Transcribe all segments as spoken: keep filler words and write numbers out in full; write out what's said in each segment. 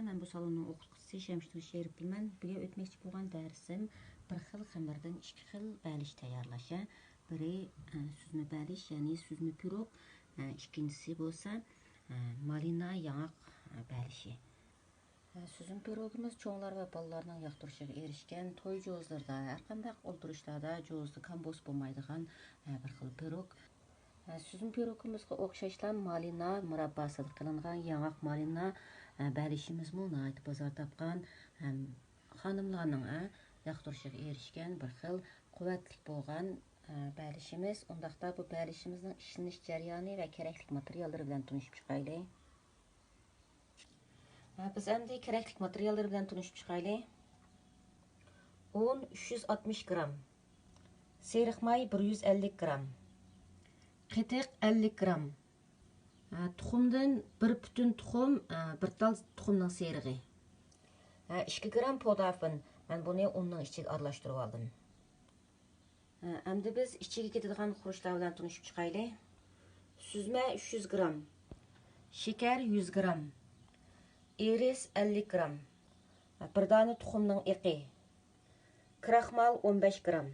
مەن بۇ سالوننىڭ ئوقۇتقۇچىسى شەمشىنۇر شېرىپىمەن. بۈگۈن ئۆتمەكچى بولغان دەرسىم بىر خىل خېمىردىن ئىككى خىل بەلىش تەييارلاش. بىرى، ئە، سۈزمە بەلىش، يەنى سۈزمە پىروگ، ئە، ئىككىنچىسى بولسا، ئە، مالىنا ياڭاق، ئە، بەلىشى. ئە، سۈزمە پىروگىمىز چوڭلار ۋە بالىلارنىڭ ياقتۇرۇشىغا ئېرىشكەن، توي جوزلىرىدا، ھەرقانداق ئولتۇرۇشلاردا جوزدا كام بوس بولمايدىغان، ئە، بىر خىل پىروگ. ئە، سۈزمە پىروگىمىزغا ئوخشاشلا مالىنا مۇرابباسىدا قىلىنغان ياڭاق مالىنا، ئە، بەلىشىمىزمۇ ناھايىتى بازار تاپقان ھەم خانىملارنىڭ، ئە، ياقتۇرۇشىغا ئېرىشكەن بىر خىل قۇۋۋەتلىك بولغان، ئە، بەلىشىمىز. ئۇنداقتا بۇ بەلىشىمىزنىڭ ئىشلىنىش جەريانى ۋە كېرەكلىك ماتېرىياللىرى بىلەن تونۇشۇپ چىقايلى. ھە، بىز ئەمدى كېرەكلىك ماتېرىياللىرى بىلەن تونۇشۇپ چىقايلى. ئۇن ئۈچ يۈز ئاتمىش گرام، سېرىق ماي بىر يۈز ئەللىك گرام، قېتىق ئەللىك گرام، ھە، تۇخۇمدىن بىر پۈتۈن تۇخۇم، ھە، بىر تال تۇخۇمنىڭ سېرىقى، ھە، ئىككى گرام پودافىن. مەن بۇنى ئۇننىڭ ئىچىگە ئارىلاشتۇرۇپ ئالدىم. ئەمدى بىز ئىچىگە كېتىدىغان خۇرۇچلار بىلەن تونۇشۇپ چىقايلى. سۈزمە ئۈچ يۈز گرام، شېكەر يۈز گرام، ئىرىس ئەللىك گرام، بىر دانە تۇخۇمنىڭ ئېقى، كراخمال ئون بەش گرام.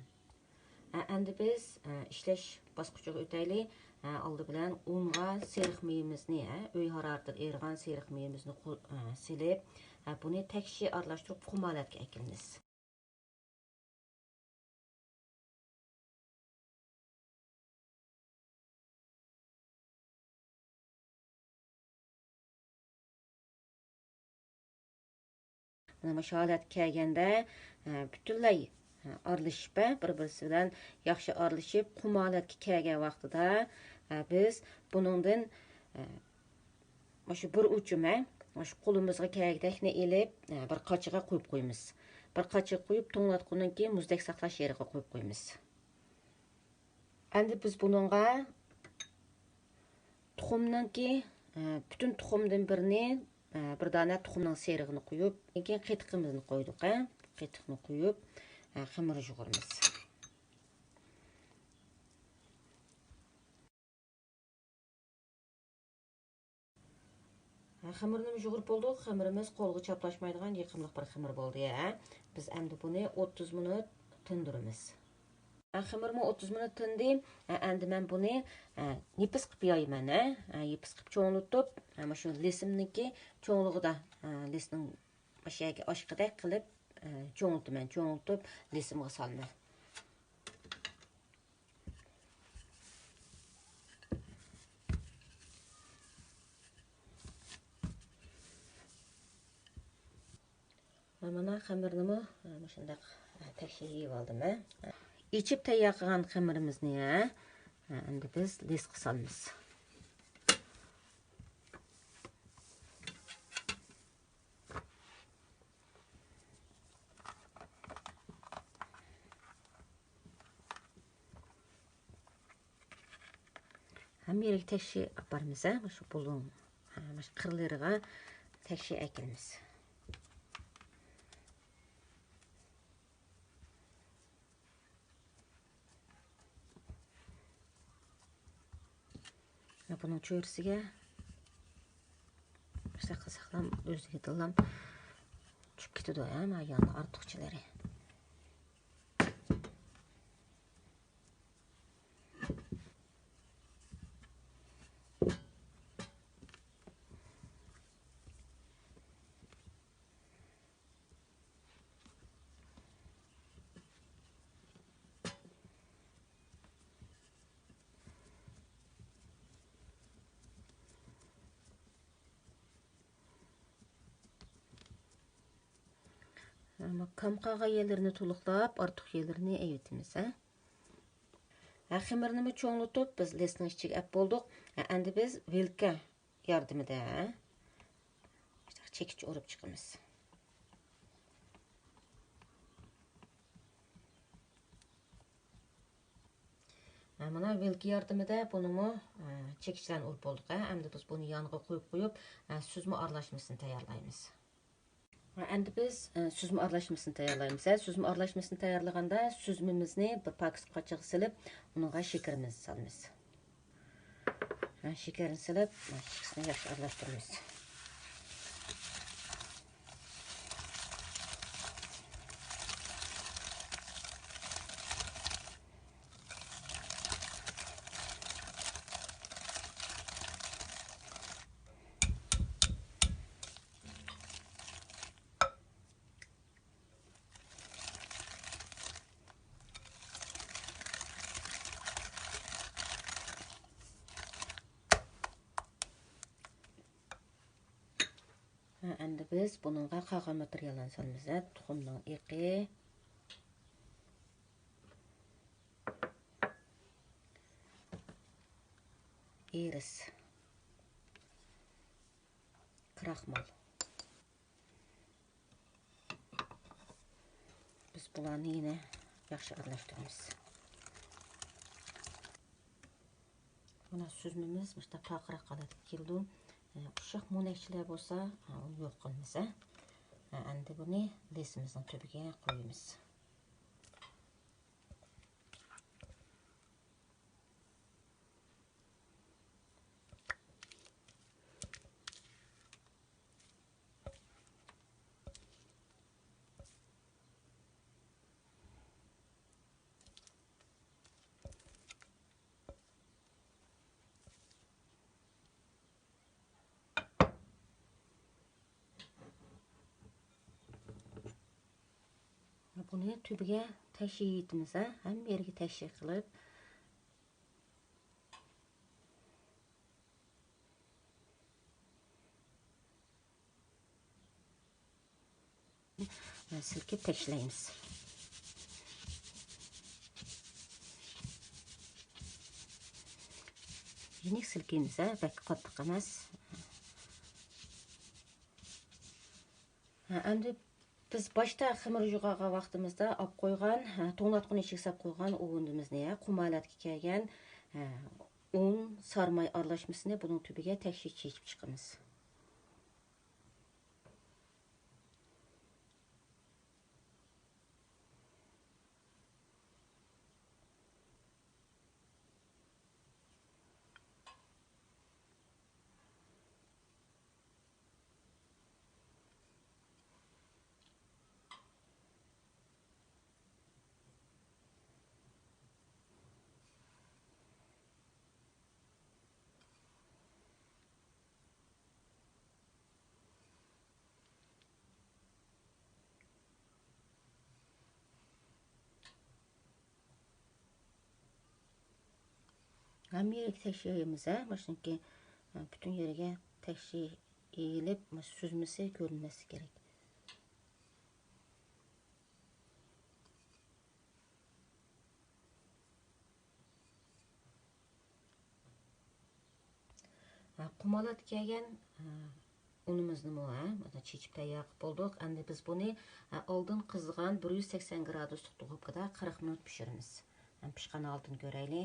ئەمدى بىز ئىشلەش باسقۇچىغا ئۆتەيلى. ئالدى بىلەن ئۇنغا سېرىق مېيىمىزنى، ئۆي ھارارىتىگە ئېرىغان سېرىق مېيىمىزنى قو-، سېلىپ، بۇنى تەكشى ئارىلاشتۇرۇپ قۇم ھالەتكە ئەكېلىمىز. مانا مۇشۇ ھالەتكە كەلگەندە، ئە، پۈتۈنلەي، ئە، ئارىلىشىپ، ئە، بىر-بىرسى بىلەن ياخشى ئارىلىشىپ، قۇم ھالەتكە كەلگەن ۋاقتىدا، ئە، بىز بۇنىڭدىن، ئە، مۇشۇ بىر ئۇچىمۇ، مۇشۇ قولىمىزغا كەلگۈدەكنى ئېلىپ، ئە، بىر قاچىغا قويۇپ قويىمىز. بىر قاچىغا قويۇپ، توڭلاتقۇنىڭ كېيىن مۇزدەك ساقلاش يېرىگە قويۇپ قويىمىز. ئەمدى بىز بۇنىڭغا تۇخۇمنىڭكى، ئە، پۈتۈن تۇخۇمدىن بىرنى، ئە، بىر دانە تۇخۇمنىڭ سېرىغىنى قويۇپ، كېيىن قېتىقىمىزنى قويدۇق، ئە، قېتىقنى قويۇپ، ئە، خېمىر يۇغۇرىمىز. خېمىرنىمۇ يۇغۇرۇپ بولدۇق. خېمىرىمىز قولغا چاپلاشمايدىغان يېقىملىق بىر خېمىر بولدى، ھە. بىز ئەمدى بۇنى ئوتتۇز مىنۇت تىندۇرىمىز. خېمىرمۇ ئوتتۇز مىنۇت تىندى. ئەمدى مەن بۇنى يېپىز قىلىپ يايىمەن، ھە. يېپىز قىلىپ چوڭلىتىپ، مۇشۇ لېسىمنىڭكى چوڭلۇقىدا، لېسنىڭ مۇشۇ يەرگە ئاشقىدەك قىلىپ چوڭلىتىمەن. چوڭلىتىپ لېسىمغا سالىمەن. مانا خېمىرنىمۇ مۇشۇنداق تەكشى يېيىۋالدىم. ئېچىپ تەييار قىلغان خېمىرىمىزنى ئەمدى بىز لېسقا سالىمىز. ھەممە يەرگە تەكشى ئاپارىمىز، ھە، مۇشۇ بۇلۇڭ، ھە، مۇشۇ قىرلىرىغا تەكشى ئەكىلىمىز. بۇنىڭ چۆرىسىگە مۇشۇنداق قىلساقلام ئۆزلۈكىدىنلام چۈشۈپ كېتىدۇ، ھە، ما ياندا ئارتۇقچىلىرى. كام قالغان يەرلىرىنى تولۇقلاپ، ئارتۇق يەرلىرىنى ئەيۋىتىمىز، ھە. ھە، خېمىرنىمۇ چوڭلىتىپ، بىز لىستنىڭ ئىچىگە ئەپ بولدۇق. ھە، ئەمدى بىز ۋىلكا ياردىمىدە چېكىچ ئۇرۇپ چىقىمىز. ھە، مانا ۋىلكا ياردىمىدە بۇنىمۇ، ھە، چېكىچلەرنى ئۇرۇپ بولدۇق. ھە، ئەمدى بىز بۇنى يانغا قويۇپ قويۇپ، ھە، سۈزمە ئارىلاشمىسىنى تەييارلايمىز. ھە، ئەمدى بىز، ھە، سۈزمە ئارىلاشمىسىنى تەييارلايمىز. ھە، سۈزمە ئارىلاشمىسىنى تەييارلىغاندا سۈزمىمىزنى بىر پاكىز قاچىغا سېلىپ، ئۇنىڭغا شېكىرىمىزنى سالىمىز. ھە، شېكەرنى سېلىپ، ئىككىسىنى ياخشى ئارىلاشتۇرىمىز. ئەمدى بىز بۇنىڭغا قالغان ماتېرىياللارنى سالىمىز. تۇخۇمنىڭ ئېقى، ئىرىس، كراخمال. بىز بۇلارنى يەنە ياخشى ئارىلاشتۇرىمىز. مانا سۈزمىمىز مۇشۇنداق پارقىراق ھالەتكە كېلىدۇ. ئۇششاق مونەكچىلەر بولسا، ئۇنى يوق قىلىمىز. ئەمدى بۇنى لىسىمىزنىڭ تۈبىگە قويىمىز. بۇنى تۈبىگە تەكشى يېيىتىمىز، ھە؟ ھەممە يېرىگە تەكشى قىلىپ. سىلكىپ تەكشىلەيمىز. يېنىك سىلكىيمىز، ھە، بەك قاتتىق ئەمەس. ھە، ئەمدى بىز باشتا خېمىر يۇغارغان ۋاقتىمىزدا ئاپ قويغان، ھە، توڭلاتقۇنى ئىچىگە ساپ قويغان ئۇنىمىزنى، ھە، قۇم ھالەتكە كەلگەن، ھە، ئۇن سارماي ئارىلاشمىسىنى بۇنىڭ تۈبىگە تەكشى چېچىپ چىقىمىز. ھەممە يەرگە تەكشى يايىمىز، ھە؟ مۇشۇنىڭكى، ھە، پۈتۈن يېرىگە تەكشى يېيىلىپ، مۇشۇ سۈزمىسى كۆرۈنمەسلىكى كېرەك. ھە، قۇم ھالەتكە كەلگەن، ھە، ئۇنىمىزنىمۇ، ھە، مانا چېچىپ تەييار قىلىپ بولدۇق. ئەمدى بىز بۇنى، ھە، ئالدىن قىزىغان بىر يۈز سەكسەن گرادۇسلۇق دۇخوپكىدا قىرىق مىنۇت پىشۇرىمىز. ھەم پىشقان ھالىتىنى كۆرەيلى.